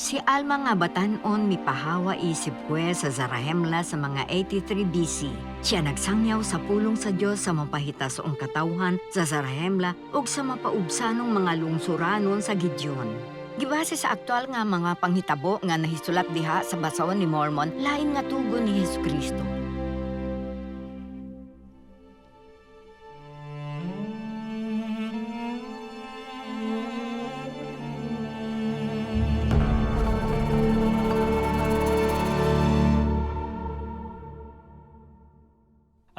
Si Alma nga batan-on mipahawa isip huwes sa Zarahemla sa mga 83 BC. Siya nagsangyaw sa pulong sa Dios sa mapahitasoong katawhan sa Zarahemla ug sa mapaubsanong mga lungsuranon sa Gideon. Gibase sa aktual nga mga panghitabo nga nahisulat diha sa basaon ni Mormon, lain nga tugon ni Hesukristo.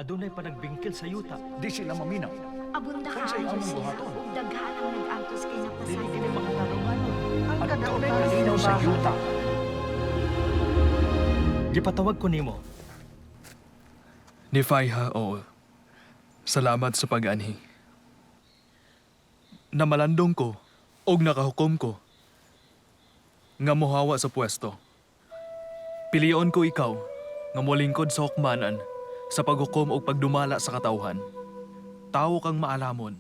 Adunay panagbingkil sa yuta. Di sila maminaw. Abunda Unsay kaayo among sila buhaton? ug daghan ang nag-antos kay Dili napasayod. kini makatarunganon. Ang Adunay kalinaw sa yuta. Gipatawag ko nimo. Nifaiha, oo. Salamat sa pag-anhi. Namalandong ko, og nakahukom ko, nga mohawa sa pwesto. Pilion ko ikaw, nga molingkod sa hukmanan, sa paghukom og pagdumala sa katawhan. Tawo kang maalamon.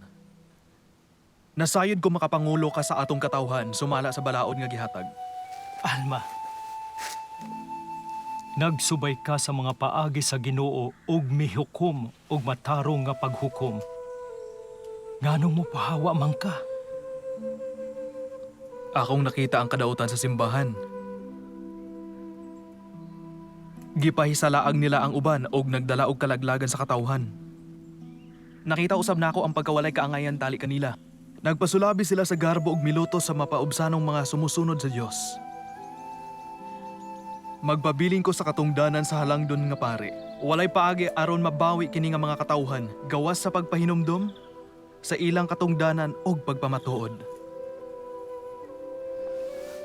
Nasayod ko makapangulo ka sa atong katawhan sumala sa balaod nga gihatag. Alma. Nagsubay ka sa mga paagi sa Ginoo ug mihukom og matarong nga paghukom. Nganong mo pahawa man ka? Akong nakita ang kadautan sa simbahan. Gipahisalaag nila ang uban og nagdala og kalaglagan sa katawhan. Nakita usab nako ang pagkawalay kaangayan tali kanila. Nagpasulabi sila sa garbo og miluto sa mapaubsanong mga sumusunod sa Dios. Magpabilin ko sa katungdanan sa halangdon nga pare. Walay paagi aron mabawi kini nga mga katawhan gawas sa pagpahinumdom sa ilang katungdanan og pagpamatuod.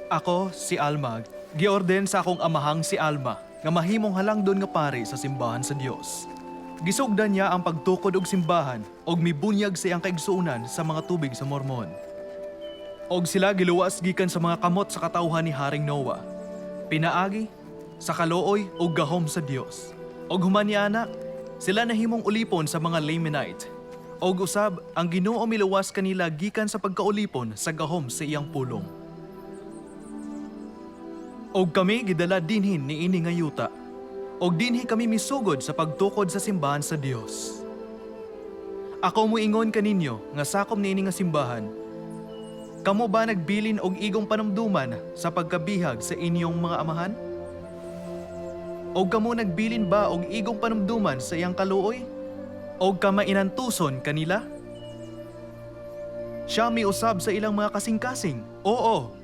Ako, si Alma, giorden sa akong amahang si Alma nga mahimong halangdon nga pari sa simbahan sa Dios. Gisugdan niya ang pagtukod og simbahan og mibunyag sa iyang kaigsuonan sa mga tubig sa Mormon. Og sila giluwas gikan sa mga kamot sa katawhan ni Haring Noah. Pinaagi sa kalooy og gahom sa Dios. Og human niana, sila nahimong ulipon sa mga Lamanite. Og usab ang Ginoo miluwas kanila gikan sa pagkaulipon sa gahom sa iyang pulong. Og kami gidala dinhin niini nga yuta. Og dinhi kami misugod sa pagtukod sa simbahan sa Dios. Ako moingon kaninyo nga sakom niini nga simbahan. Kamo ba nagbilin og igong panumduman sa pagkabihag sa inyong mga amahan? Og kamo nagbilin ba og igong panumduman sa iyang kaluoy? Og kamainantuson kanila? Siya miusab sa ilang mga kasing-kasing. Oo,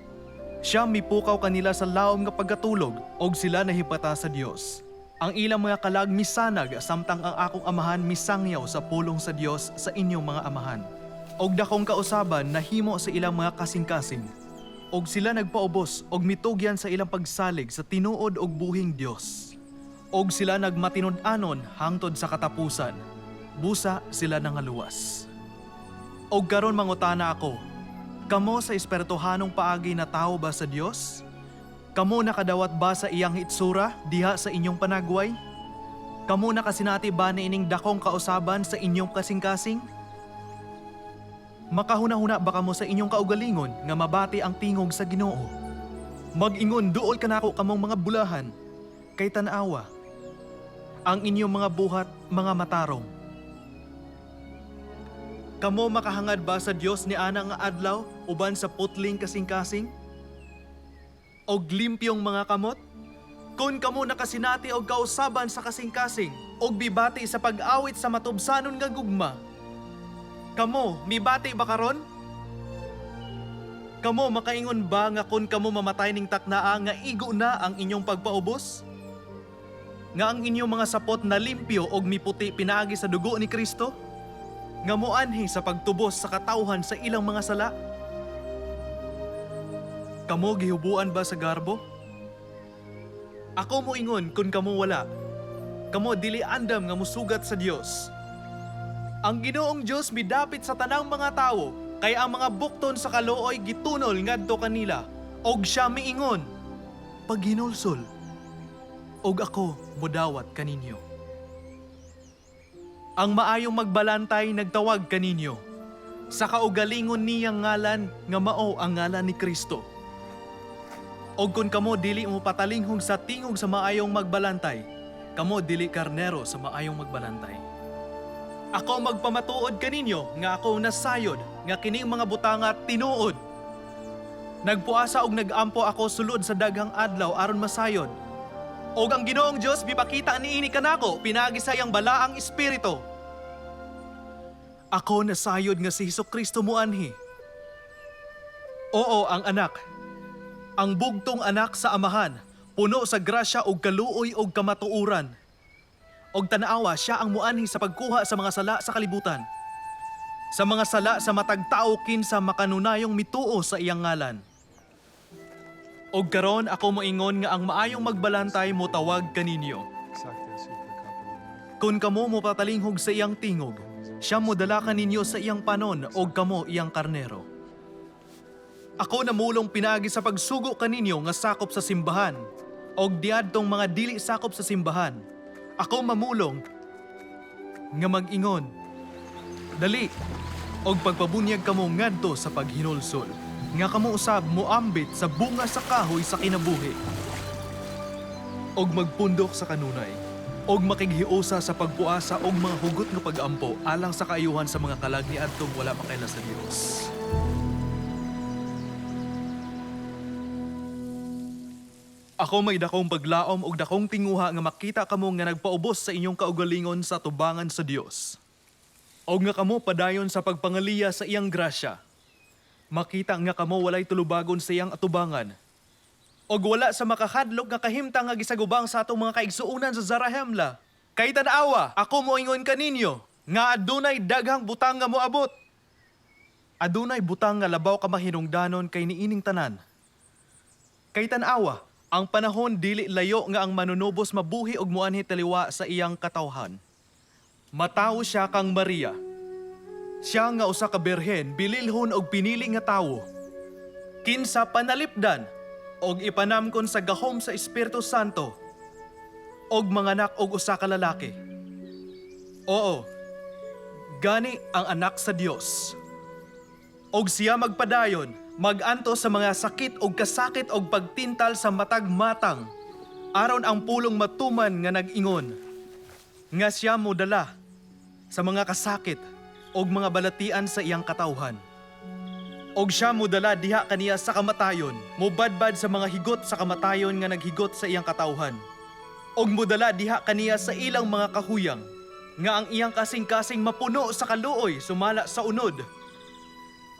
siya mipukaw kanila sa laom nga pagkatulog og sila nahibata sa Dios. Ang ilang mga kalag misanag samtang ang akong amahan misangyaw sa pulong sa Dios sa inyong mga amahan. Og dakong kausaban nahimo sa ilang mga kasing-kasing. Og sila nagpaubos og mitugyan sa ilang pagsalig sa tinuod og buhing Dios. Og sila nagmatinud-anon hangtod sa katapusan. Busa sila nangaluwas. Og karon mangutana ako, kamo sa espertohanong paagi na tao ba sa Dios? Kamo nakadawat ba sa iyang hitsura diha sa inyong panagway? Kamo nakasinati ba niining dakong kausaban sa inyong kasing-kasing? Makahuna-huna ba kamo sa inyong kaugalingon nga mabati ang tingog sa Ginoo? Mag-ingon duol kanako kamong mga bulahan kay tan-awa ang inyong mga buhat mga matarong. Kamo makahangad ba sa Dios ni ana nga adlaw uban sa putling kasing-kasing? Og limpyong mga kamot? Kung kamo nakasinati og kausaban sa kasing-kasing, og bibati sa pag-awit sa matubsanon nga gugma, kamo mibati ba karon? Kamo makaingon ba nga kun kamo mamatay ning taknaa nga igo na ang inyong pagpaubos? Nga ang inyong mga sapot na limpyo og miputi pinaagi sa dugo ni Kristo? Nga moanhi sa pagtubos sa katawhan sa ilang mga sala? Kamo gihubuan ba sa garbo? Ako moingon kun kamo wala. Kamo dili andam nga musugat sa Dios. Ang Ginoong Dios midapit sa tanang mga tawo kay ang mga bukton sa kaluoy gitunol ngadto kanila og siya miingon paghinulsol og ako modawat kaninyo. Ang maayong magbalantay nagtawag kaninyo sa kaugalingon niyang ngalan nga mao ang ngalan ni Kristo. Og kun kamo dili mo patalinghog sa tingog sa maayong magbalantay, kamo dili karnero sa maayong magbalantay. Ako magpamatuod kaninyo nga ako nasayod nga kining mga butanga tinuod. Nagpuasa og nagampo ako sulod sa daghang adlaw aron masayod. Og ang Ginoong Dios mipakita niini kanako pinaagi sa iyang balaang espiritu. Ako nasayod nga si Hesukristo moanhi. Oo, ang anak. Ang bugtong anak sa amahan, puno sa grasya ug kaluoy ug kamatuoran. Og tan-awa siya ang muanhi sa pagkuha sa mga sala sa kalibutan. Sa mga sala sa matag tawo kinsa makanunayong mituo sa iyang ngalan. Og karon ako moingon nga ang maayong magbalantay mo tawag kaninyo. Kun kamo mo patalinghog sa iyang tingog, siya modala kaninyo sa iyang panon og kamo iyang karnero. Ako namulong pinaagi sa pagsugo kaninyo nga sakop sa simbahan, og diadtong mga dili sakop sa simbahan. Ako mamulong nga mag-ingon, dali, og pagpabunyag kamo ngadto sa paghinulsol, nga kamo usab moambit sa bunga sa kahoy sa kinabuhi, og magpundok sa kanunay, og makighiusa sa pagpuasa og mga hugot nga pag-ampo alang sa kaayuhan sa mga kalag ni adtong wala makaila sa Dios. Ako may dakong paglaom og dakong tinguha nga makita kamo nga nagpaubos sa inyong kaugalingon sa tubangan sa Dios. Og nga kamo padayon sa pagpangaliya sa iyang grasya. Makita nga kamo walay tulubagon sa iyang atubangan. Og wala sa makahadlok nga kahimtang nga gisagubang sa atong mga kaigsuonan sa Zarahemla. Kay tan-awa, ako moingon kaninyo nga adunay daghang butang nga moabot. Adunay butang nga labaw ka mahinungdanon kay niining tanan. Kay tan-awa, ang panahon dili layo nga ang manunubos mabuhi og muanhi taliwa sa iyang katawhan. Matawo siya kang Maria. Siya nga usa ka birhen, bililhon og pinili nga tawo. Kinsa panalipdan og ipanamkon sa gahom sa Espiritu Santo og manganak og usa ka lalaki. Oo, gani ang anak sa Dios. Og siya magpadayon, maganto sa mga sakit og kasakit og pagtintal sa matag matang. Aron ang pulong matuman nga nag-ingon, nga siya modala sa mga kasakit og mga balatian sa iyang katawhan. Og siya modala diha kaniya sa kamatayon, mobadbad sa mga higot sa kamatayon nga naghigot sa iyang katawhan. Og modala diha kaniya sa ilang mga kahuyang, nga ang iyang kasing-kasing mapuno sa kaluoy sumala sa unod,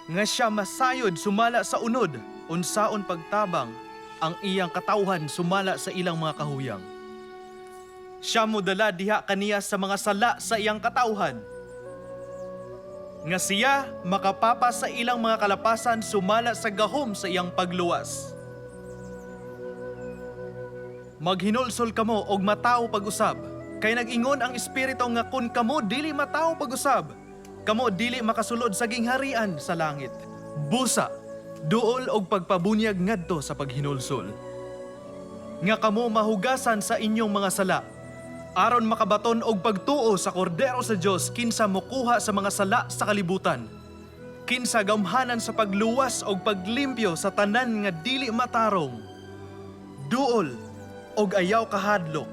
nga siya masayod sumala sa unod, unsaon pagtabang ang iyang katawhan sumala sa ilang mga kahuyang. Siya modala diha kaniya sa mga sala sa iyang katawhan. Nga siya makapapa sa ilang mga kalapasan sumala sa gahom sa iyang pagluwas. Maghinulsol kamo og matawo pag-usab. Kay nag-ingon ang espiritu nga kun kamo dili matawo pag-usab, kamo dili makasulod sa gingharian sa langit. Busa, duol og pagpabunyag ngadto sa paghinulsol. Nga kamo mahugasan sa inyong mga sala, aron makabaton og pagtuo sa kordero sa Dios kinsa mokuha sa mga sala sa kalibutan. Kinsa gamhanan sa pagluwas og paglimpyo sa tanan nga dili matarong, duol og ayaw kahadlok.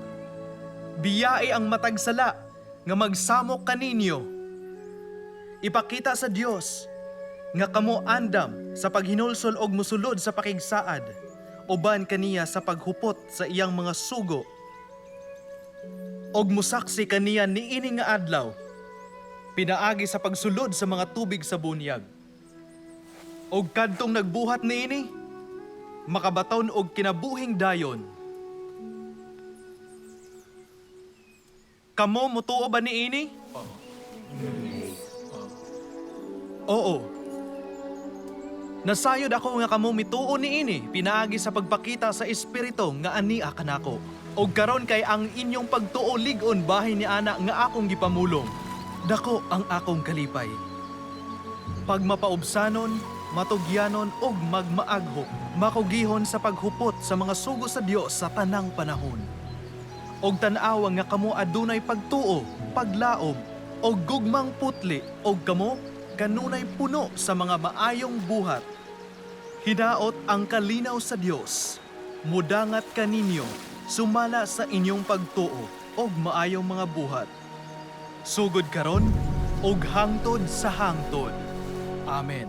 Biyae ang matag sala nga magsamok kaninyo. Ipakita sa Dios nga kamo andam sa paghinulsol og musulod sa pakigsaad uban kaniya sa paghupot sa iyang mga sugo og musaksi kaniya niini nga adlaw pinaagi sa pagsulod sa mga tubig sa bunyag. Og kadtong nagbuhat niini makabaton og kinabuhing dayon. Kamo mutuo ba niini? Oo. Nasayod ako nga kamo mituo niini pinaagi sa pagpakita sa espiritu nga ania kanako. Og karon kay ang inyong pagtuo lig-on bahin ni ana nga akong gipamulong. Dako ang akong kalipay. Pagmapaubsanon, matugyanon og magmaaghok, makugihon sa paghupot sa mga sugo sa Dios sa tanang panahon. Og tan-awa nga kamo adunay pagtuo, paglaom, og gugmang putli, og kamo kanunay puno sa mga maayong buhat. Hinaot ang kalinaw sa Dios. Mudangat kaninyo sumala sa inyong pagtuo og maayong mga buhat. Sugod karon og hangtod sa hangtod. Amen.